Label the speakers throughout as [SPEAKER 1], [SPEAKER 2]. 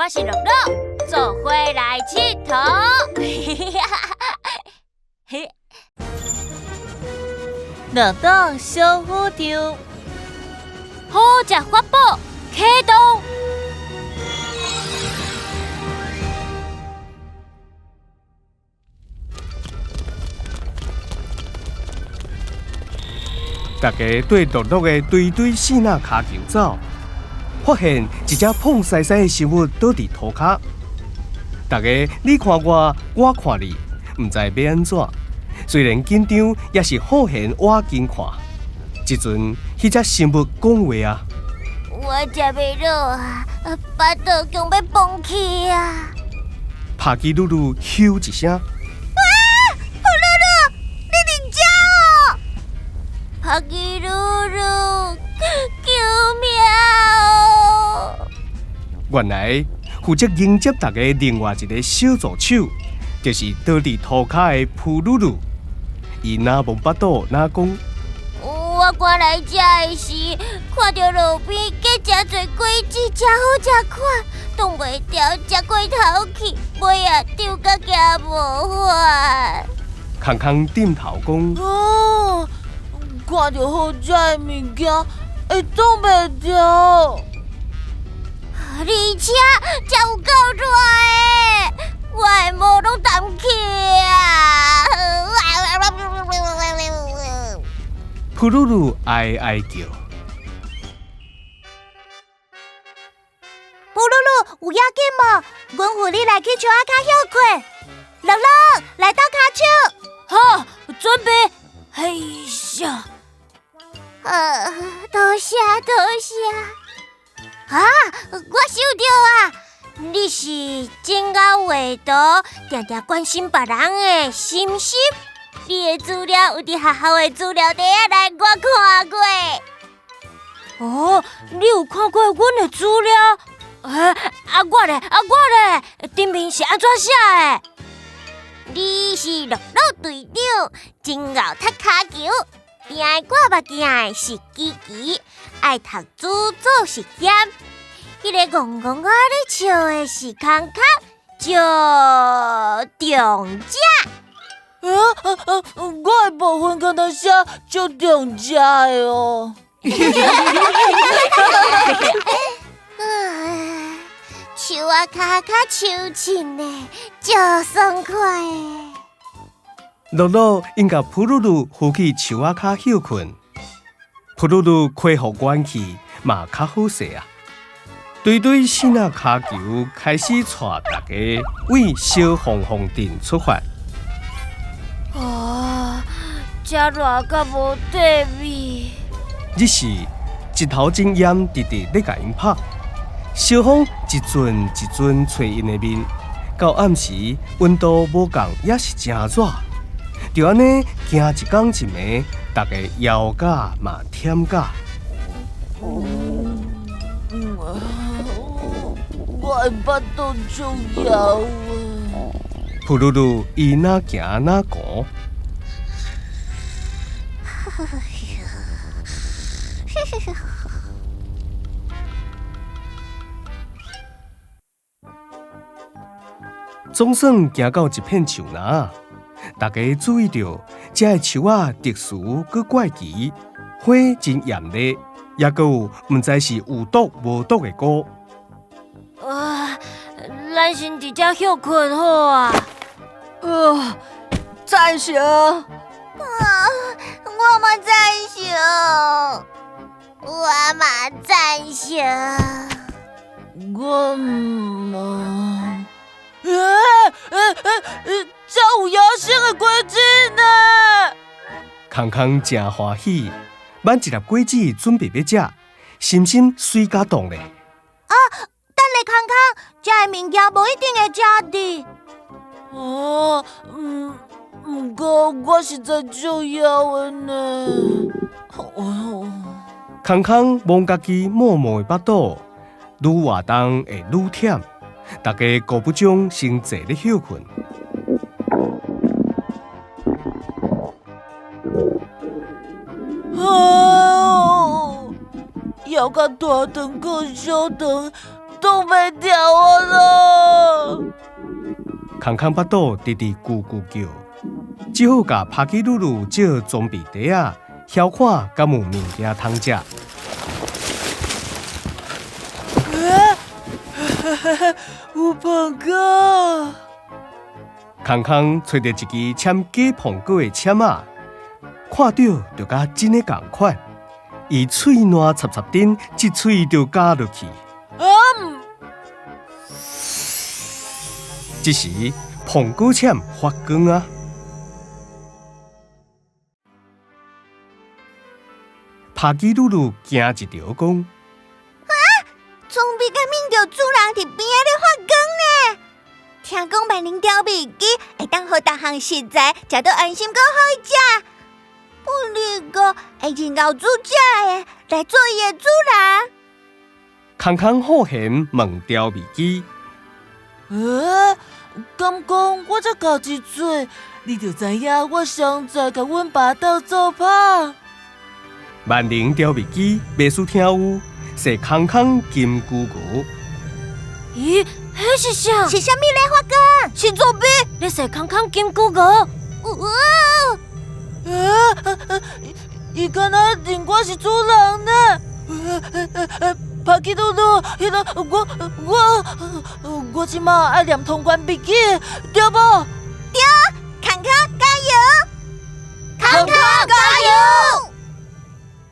[SPEAKER 1] 我是樂樂，做伙來𨑨迌。嘿，
[SPEAKER 2] 樂樂小宇宙，
[SPEAKER 1] 好食法寶啟動。
[SPEAKER 3] 大家對樂樂的堆堆四仔跤球走，發現一隻胖塞塞的生物倒佇塗跤。大家你看我，我看你，毋知欲按怎。雖然緊張，也是好閒倚近看。這陣，彼隻生物講話啊！
[SPEAKER 1] 我食袂落啊，腹肚強欲崩去啊！
[SPEAKER 3] 帕基魯魯咻一聲。
[SPEAKER 1] 啊！噗嚕嚕，你佇遮哦！帕基魯魯，救命哦！
[SPEAKER 3] 原來負責迎接大家另外一个小助手，就是倒佇塗跤的噗嚕嚕。伊若無腹肚，若講。
[SPEAKER 1] 我趕來遮的時，看著路邊結誠濟果子，誠好食款，擋袂牢，食過頭去，尾仔著甲行無法。
[SPEAKER 3] 康康點頭講。
[SPEAKER 2] 哦，看著好食的物件，會擋袂牢。
[SPEAKER 1] 而且遮有夠熱的，我的毛攏澹去啊！
[SPEAKER 3] 噗嚕嚕哀哀叫。
[SPEAKER 1] 噗嚕嚕有要緊無？阮扶你來去樹仔跤歇睏。樂樂來鬥跤手。好，準備。嘿咻。多謝多謝。啊，我想著啊，你是真𠢕畫圖，定定關心別人的心心。你的資料有佇學校的資料袋仔內，我看過。哦，你有看過阮的資料？欸，啊我咧，啊我咧，頂面是按怎寫的？你是樂樂隊長，真𠢕踢跤球，定愛掛目鏡的是琪琪，愛讀書做實驗。彼个戇戇仔咧笑的是康康，就中獎。
[SPEAKER 2] 我的部分敢若寫足中食的哦。
[SPEAKER 1] 樹仔跤較秋凊呢，足爽快的。
[SPEAKER 3] 樂樂𪜶共噗嚕嚕扶去樹仔跤歇睏，噗嚕嚕恢復元氣嘛較好勢啊。堆堆四仔跤球開始帶大家往小鳳鳳鎮出發。
[SPEAKER 1] 啊！遮熱甲無地味。
[SPEAKER 3] 這時，日頭真炎，直直咧共𪜶拍。小風一陣一陣吹𪜶的面，到暗時溫度無仝，也是誠熱。就按呢行一工一暝，大家枵甲嘛忝甲。
[SPEAKER 2] 我的腹肚足枵啊！
[SPEAKER 3] 噗嚕嚕伊若行若講。總算行到一片樹林，大家注意著，這个樹仔特殊閣怪奇，花真艷麗，抑閣有毋知是有毒無毒的菇。
[SPEAKER 1] 啊，咱先佇遮歇睏好啊。
[SPEAKER 2] 贊成。
[SPEAKER 1] 啊，我嘛贊成，我嘛贊成。
[SPEAKER 2] 我嘛，遮有野生的果子呢！
[SPEAKER 3] 康康誠歡喜，挽一粒果子準備欲食，心心媠甲動咧。
[SPEAKER 1] 啊，等下康康，遮的物件無一定會食得。
[SPEAKER 2] 哦，毋過我實在足枵的呢。
[SPEAKER 3] 康康摸家己毛毛的腹肚，愈活動會愈忝，大家顧不上先坐咧歇睏。
[SPEAKER 2] 啊！枵甲大腸閣小腸，擋袂牢啊啦！
[SPEAKER 3] 空空腹肚直直咕咕叫，只好共帕基魯魯借裝備袋仔，曉看敢有物件通食。
[SPEAKER 2] 有蘋果。
[SPEAKER 3] 空空揣著一支簽假蘋果的簽仔，看著就佮真的仝款。伊喙瀾插插陣，一喙就咬落去。這時，蘋果簽發光啊！帕基魯魯驚一著，講：
[SPEAKER 1] 啊，裝備佮面著主人佇邊仔咧發光呢！聽講萬靈調味機會當予逐項食材食到安心閣好食，不哩個會認𠢕煮食的來做伊的主人。
[SPEAKER 3] 空空好閒問調味機：
[SPEAKER 2] 敢講我才咬一喙，你就知影我上在共阮爸鬥做拍。
[SPEAKER 3] 萬靈調味機袂輸聽有，說空空金龜鵝。
[SPEAKER 1] 咦，彼是啥？是啥物咧發光？是作弊？你說空空金龜鵝？
[SPEAKER 2] 伊敢若認我是主人呢？帕基魯魯，彼个我這馬愛念通關密語，對無？
[SPEAKER 1] 對，空空加油！空空加油！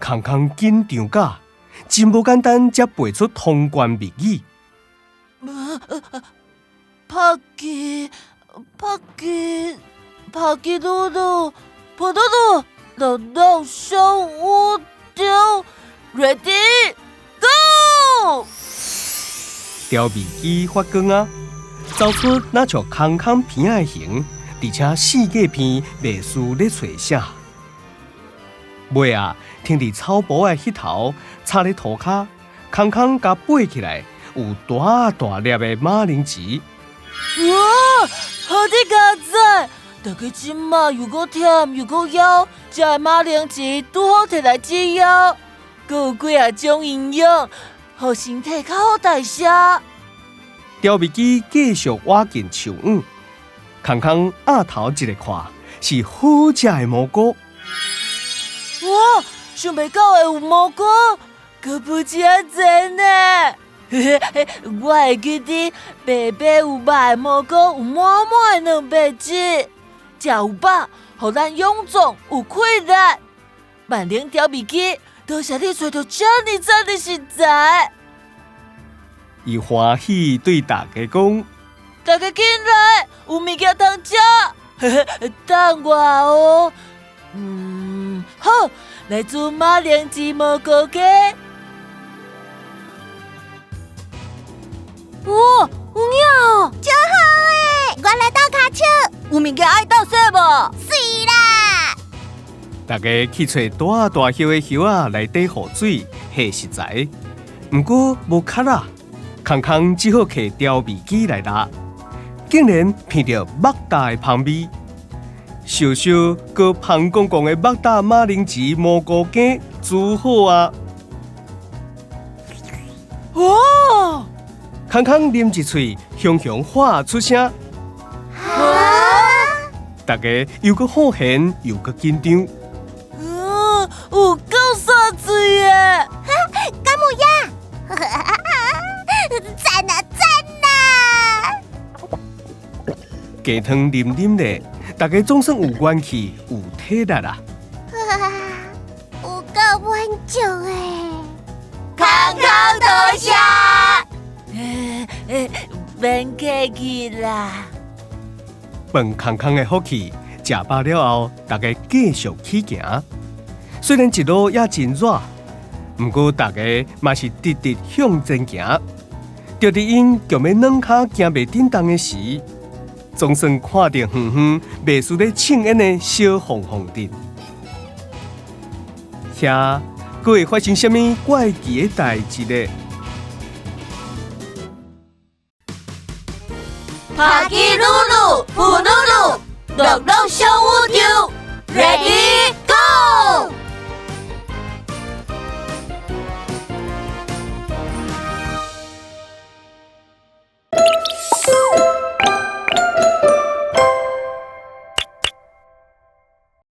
[SPEAKER 3] 空空緊張甲，真無簡單，才背出通關密語。
[SPEAKER 2] 帕基帕基帕基魯魯，普魯魯，樂樂小宇宙，Ready Go！
[SPEAKER 3] 調味機發光啊，走出若像空空鼻仔的形，而且四界鼻袂輸咧揣啥。尾啊，停佇草埔的彼頭，插咧塗跤，空空共背起來，有大大粒的馬鈴薯。
[SPEAKER 2] 哇，好滴佳哉！大家這馬又閣忝又閣枵，這个馬鈴薯拄好摕來止枵，閣有幾仔種營養，予身體較好代謝。
[SPEAKER 3] 調味機繼續挖進樹稈，空空壓頭一个看，是好食的蘑菇。
[SPEAKER 2] 哇！想袂到會有蘑菇，閣不止遐濟呢！我會記得白白有肉的蘑菇有滿滿的蛋白質，食有飽，予咱勇壯有氣力。萬靈調味機，多謝你揣著遮爾讚的食材。
[SPEAKER 3] 伊歡喜對大家講：
[SPEAKER 2] 大家緊來，有物件通食，等我哦。好，來煮馬鈴薯蘑菇雞。
[SPEAKER 1] 哇，有影哦，真好欸！我來鬥跤手，
[SPEAKER 2] 有物件愛鬥洗無？
[SPEAKER 1] 是啦。
[SPEAKER 3] 大家去揣大大葉的葉仔來底雨水下食材，毋過無較啦，空空只好摕調味機來抐，竟然闻著肉焦的芳味。燒燒閣芳光光的肉焦馬鈴薯蘑菇羹煮好啊！
[SPEAKER 2] 哇！
[SPEAKER 3] 空空啉一喙，雄雄喊出聲。大家又閣好閒又閣緊張。
[SPEAKER 2] 有夠煞水的！
[SPEAKER 1] 敢有影？讚啊讚啊！
[SPEAKER 3] 雞湯啉啉咧，大家總算有元氣有體力啦。
[SPEAKER 1] 有夠滿足的。
[SPEAKER 2] 空空多謝。免客氣啦。
[SPEAKER 3] 飯空空的福氣，食飽了後，大家繼續起行。雖然一路也真熱，毋過大家嘛是直直向前行。就佇𪜶強欲軟跤行袂振動的時，總算看著遠遠袂輸咧衝煙的小鳳鳳鎮。遐閣會發生啥物怪奇的代誌咧？
[SPEAKER 2] 帕基魯魯、普魯魯、樂樂小宇宙，Ready？